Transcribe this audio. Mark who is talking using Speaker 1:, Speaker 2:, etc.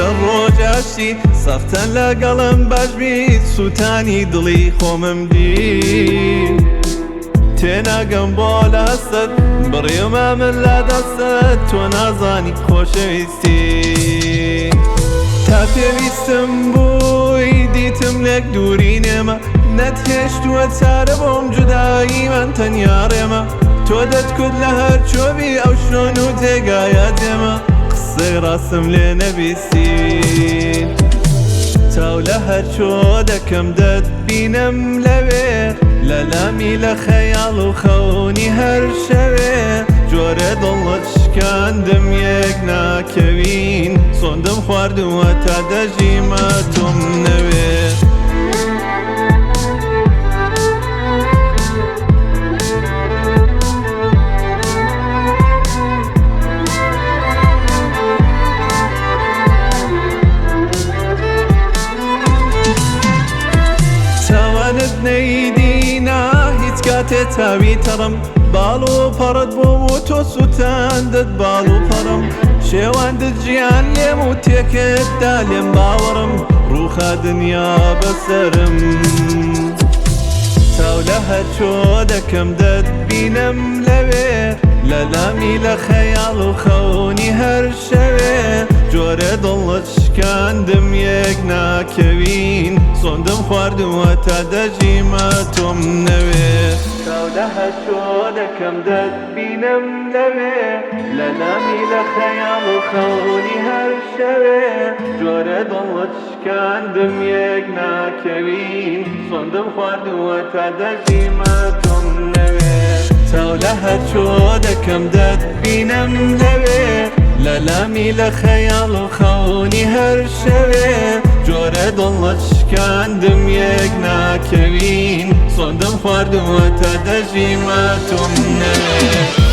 Speaker 1: سەر ڕۆژاشتی سەختە لەگەڵم باش بیت سووتانی دڵی خۆمم دی. تێناگەم بۆ لە هەستت بڕیومە من لە دەستت، تۆ نازانی خۆشەویستی. تا پێویستم بووی دیتم لێک دووری نێمە، نەتهێشتووە چارە بۆم جودایی من تەنیا ڕێمە. تۆ دەتکوت لە هەر چۆبی ئەو شۆن و جێگایە دێمە، قسەی ڕاستم لێ نەبیستی. چاو لە هەرچۆ دەکەم دەتبینم لەوێ، لە لامی لە خەیاڵ و خەونی هەر شەوێ. جۆرە دڵت شکاندم یەک ناکەوین، سۆندم خواردووە تا دەژیمە تۆم نەوێ. چاوانت نەیدینا هیچ کاتێ چاوی تەڕم، باڵ و پەڕت بۆم و تۆ سووتاندت باڵ و پەڕم. شێواندت ژیان لێم و تێکتدا لێم باوەڕم، ڕووخا دنیا بەسەرم. چاو لە هەرچۆ دەکەم دەتبینم لەوێ، لە لامی لە خەیاڵ و خەونی هەر شەوێ. جۆرە دڵت شکاندم یەک ناکەوین، سۆندم خواردووە تا دەژیمە تۆم نەوێ. چاو لە هەرچۆ دەکەم دەتبینم لەوێ، لە لامی لە خەیاڵ و خەونی هەر شەوێ. جۆرە دڵت شکاندم یەک ناکەوین، سۆندم خواردووە تا دەژیمە تۆم نەوێ. چاو لە هەرچۆ دەکەم دەتبینم لەوێ، لە لامی لە خەیاڵ و خەونی هەر شەوێ. جۆرە دڵت شکاندم یەک ناکەوین، سۆندم خواردووە تا دەژیمە تۆم نەوێ.